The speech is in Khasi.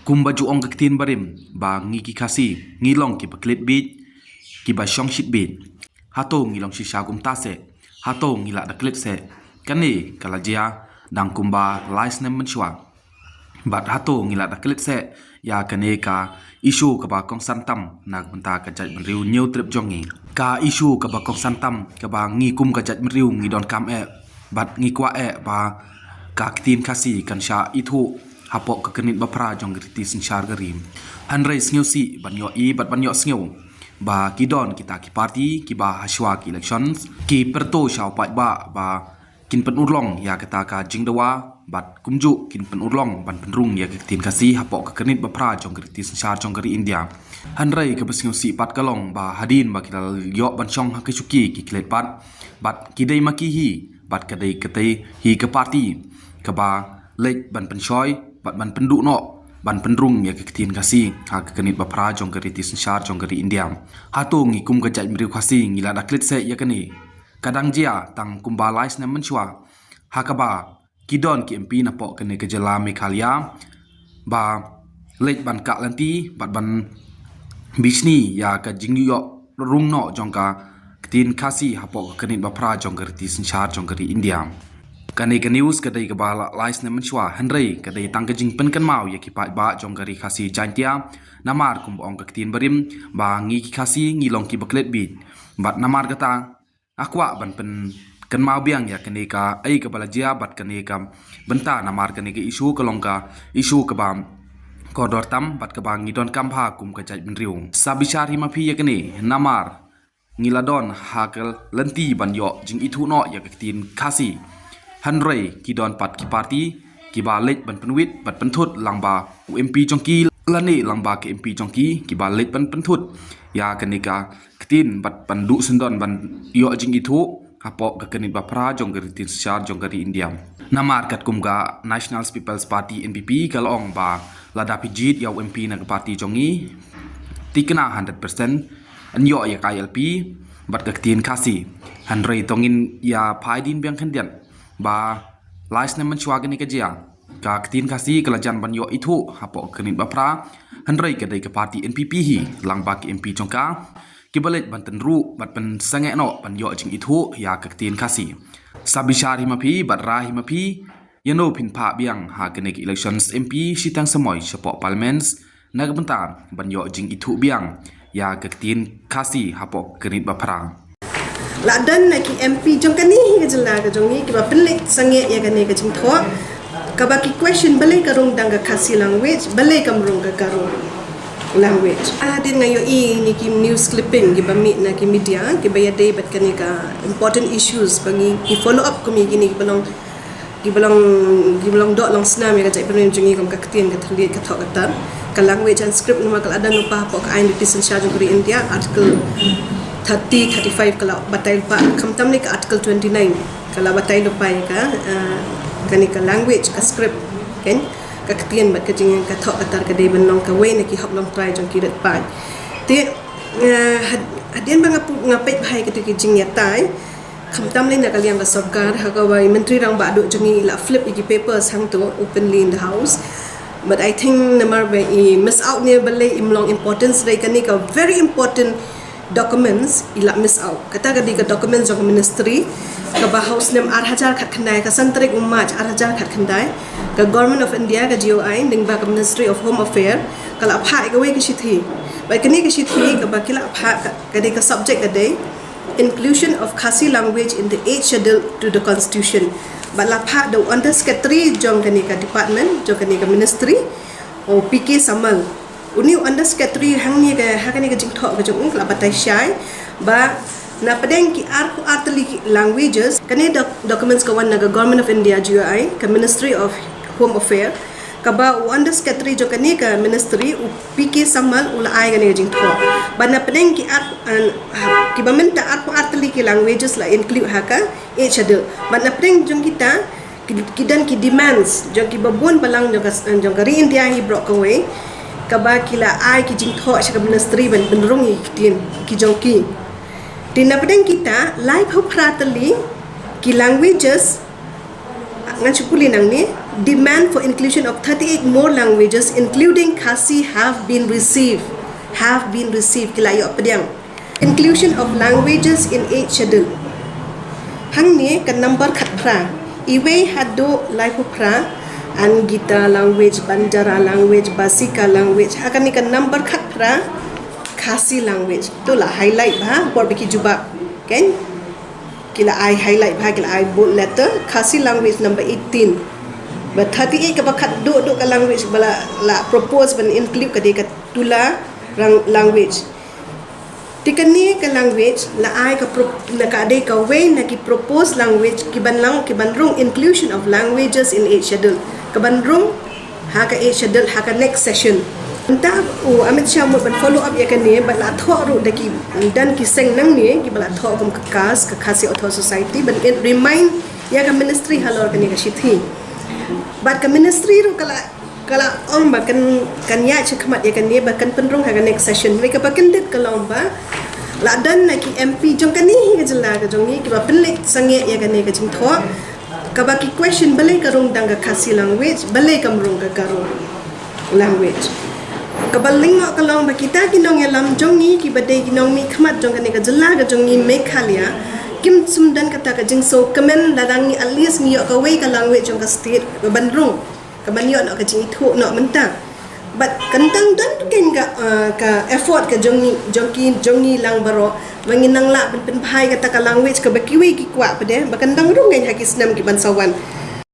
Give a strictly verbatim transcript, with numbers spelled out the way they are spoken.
Kumba ju ong ka ktien barim ba ngi ki Khasi ngi long kiba klet bit, kiba shong shit bit. Hato ngi long shisha kumta seh? Hato ngi lah da klet seh? Kane ka la jia dang kumba lai snem mynshuwa. Bad hato ngi lah da klet seh ïa kane ka issue kaba kongsan tam na ka bynta ka jaitbynriew Hynñiewtrep jong ngi? Ka issue kaba kongsan tam kaba ngi kum ka jaitbynriew ngi donkam eh bad ngi kwah eh ba ka ktien Khasi kan shah ithuh hapoh ka kynit ba phra jong ka riti synshar ka ri. Hynrei sngewsih ban ïohi bad ban ïohsngew ba ki don kita ki party kiba hashwa ki elections ki pyrto sha u paidbah ba kin pynurlong ïa kata ka jingdawa bad kumjuh kin pynurlong ban pynrung ïa ka ktien Khasi hapoh ka kynit ba phra jong ka riti synshar jong ka ri India. Hynrei kaba sngewsih pat ka long ba hadien ba ki la ïoh ban shong ha ka shuki ki klet pat bad ki dei ma ki hi bad ka dei katei hi ka party kaba leit ban pynshoi bad ban pynduh noh ban pynrung ïa ka ktien Khasi ha ka kynit ba phra jong ka riti synshar jong ka ri India. Hato ngi kum ka jaitbynriew Khasi ngi lah da klet seh ïa kane? Ka dang jia tang kumba lai snem mynshuwa ha kaba ki don ki M P napoh kane ka jylla Meghalaya ba leit ban kah lynti bad ban bishni ïa ka jingïoh rung noh jong ka ktien Khasi hapoh ka kynit ba phra jong ka riti synshar jong ka ri India. Kane ka news ka dei kaba la lai snem mynshuwa, hynrei ka dei tang ka jingpynkynmaw ïa ki paidbah jong ka ri Khasi Jaintia. Namar kumba ong ka ktien barim ba ngi ki Khasi ngi long kiba klet bit. Bad namar kata nga kwah ban pynkynmaw biang ïa kane kaei kaba la jia bad kane ka bynta, namar kane ka issue ka long ka issue kaba kordor tam bad kaba ngi donkam bha kum ka jaitbynriew. Sa bishar hi ma phi ïa kane, namar ngi la don ha ka lynti ban ïoh jingithuh noh ïa ka ktien Khasi. Hynrei ki don pat ki party kiba leit ban pynwit bad pynthut lang ba u M P jong ki lane lang ba ka M P jong ki kiba leit ban pynthut ïa kane ka ktien bad ban duh syndon ban ïoh jingithuh hapoh ka kynit ba phra jong ka riti synshar jong ka ri India. Namar katkum ka National People's Party, N P P, ka la ong ba lada phi jied ïa u M P na ka party jong ngi, tikna hundred percent yn ïoh ïa ka I L P bad ka ktien Khasi. Hynrei to ngin ïa phai dien biang khyndiat ba lai snem mynshuwa kane ka jia, ka ktien Khasi ka la jan ban ïoh ithuh hapoh ka kynit ba phra, hynrei ka dei ka party N P P hi lang ba ka M P jong ka kiba leit ban tynruh bad pynsangeh noh ban ïoh jingithuh ïa ka ktien Khasi. Sa bishar hi ma phi bad rai hi ma phi, ïa no phin phah biang ha kane ka elections M P shiteng samoi shapoh Parliament na ka bynta ban ïoh jingithuh biang ïa ka ktien Khasi hapoh ka kynit ba phra. La don na ki M P jong kane hi ka jylla ka jong ngi kiba pynleit sangeh ïa kane ka jingthoh, kaba ki question balei ka rung dang ka Khasi language, balei kam rung ka Garo language. Hadien nga ïohi ïa kine ki news clipping kiba mih na ki media kiba ïadei bad kane ka important issues ba ngi ki follow up kum ïa kine kiba long kiba long kiba long doh long snam ïa ka jaitbynriew jong ngi kum ka ktien, ka thylliej, ka thoh ka tar, ka language and script, namar ka la don lypa hapoh ka aiñ riti synshar jong ka ri India, Article thirty, thirty-five ka la batai lypa, khamtam ne ka Article twenty-nine ka la batai lypa ïa ka, eh, kane ka language, ka script, kan, ka ktien bad ka jing, ka thoh ka tar ka dei ban long kawei na ki hok longtrai jong ki rit paid. Te, eh, had-, hadien ba nga pu-, nga peit bha ïa kito ki jingïatai, khamtam lei na ka liang ka sorkar, ha kaba i Myntri Rangbah Duh jong ngi i la flip ïa ki papers hangto openly in the house. But I think namar ba i miss out ne balei, im long importance, dei kane ka very important documents i la miss out. Kata ka dei ka documents jong ka ministry kaba ha u snem ar hajar khatkhyndai, ka san tarik u March ar hajar khatkhyndai, ka Government of India, ka G O I, lyngba ka Ministry of Home Affairs, ka la phah ïa kawei ka shithi. Bad kane ka shithi kaba ki la phah ka, ka dei ka subject ka dei Inclusion of Khasi language in the eighth schedule to the constitution. Bad la phah da u under secretary jong kane ka department, jong kane ka ministry, u P K Samal. Une u under secretary hangne ka, ha kane ka jingthoh ka jong u ka la batai shai ba na pdeng ki arphew ar tylli ki languages, kane doc-, documents ka wan na ka Government of India, G O I, ka Ministry of Home Affairs, kaba u under secretary jong kane ka ministry, u P K Samal, u la ai kane ka jingthoh. Bad na pdeng ki ar, an, ha, kiba mynta arphew ar tylli ki languages la include ha ka eighth schedule. Bad na pdeng jong kita ki, ki don ki demands jong kiba bun balang jong ka, jong ka ri India hi baroh kawei, kaba ki la ai ki jingthoh sha ka ministry ban pynrung ïa ki ktien ki jong ki. Te na pdeng kita laiphew phra tylli ki languages, ngan shu pule nangne, Demand for inclusion of thirty-eight more languages, including Khasi, have been received. Have been received. Ki la ïoh pdiang. Inclusion of languages in Eighth Schedule. Hangne ka number khatphra. Iwei haduh laiphew phra. An Gita language, Banjara language, Basika language. Ha kane ka number khatphra, Khasi language. To la highlight bha, por ba ki jubab. Kan? Ki la ai highlight bha, ki la ai bold letter, Khasi language number eighteen. Ba thirty-eight kaba khatduh duh ka language ba la, la propose ban include ka dei ka Tula rang-, language. Te kane ka language la ai ka pro-, na ka dei kawei na ki proposed language ki ban lang, ki ban rung inclusion of languages in Eighth Schedule. Ka ban rung ha ka Eighth Schedule ha ka next session. Mynta u Amit Shah mut ban follow up ïa kane, bad la thoh ruh da ki, don ki seng nangne kiba la thoh kum ka KAS, ka Khasi Author Society, ban remind ïa ka ministry halor kane ka shithi. Bad ka ministry ruh ka la, ka la ong ba kan, kan ïaid shakhmat ïa kane, ba kan pynrung ha ka next session. Hynrei kaba kyndit ka long ba la don na ki MP jong kane hi ka jylla ka jong ngi kiba pynleit sangeh ïa kane ka jingthoh. Kaba ki question balei ka rung tang ka Khasi language, balei kam rung ka Garo language. Kaba lyngkot ka long ba kita ki nongïalam jong ngi kiba dei ki nongmihkhmat jong kane ka jylla ka jong ngi Meghalaya, kim sngewdon kata ka jingsngewkmen lada ngi at least ngi ïoh kawei ka language jong ka state ka ban rung, ka ban ïoh noh ka jingithuh noh mynta. Bad kan dang don kein ka, uh, ka effort ka jong ngi, jong ki, jong ngi lang baroh ba ngin nang lah ban pynbha ïa kata ka language kaba kiwei ki kwah pat de, ba kan dang rung kein ha ki snem ki ban sa wan.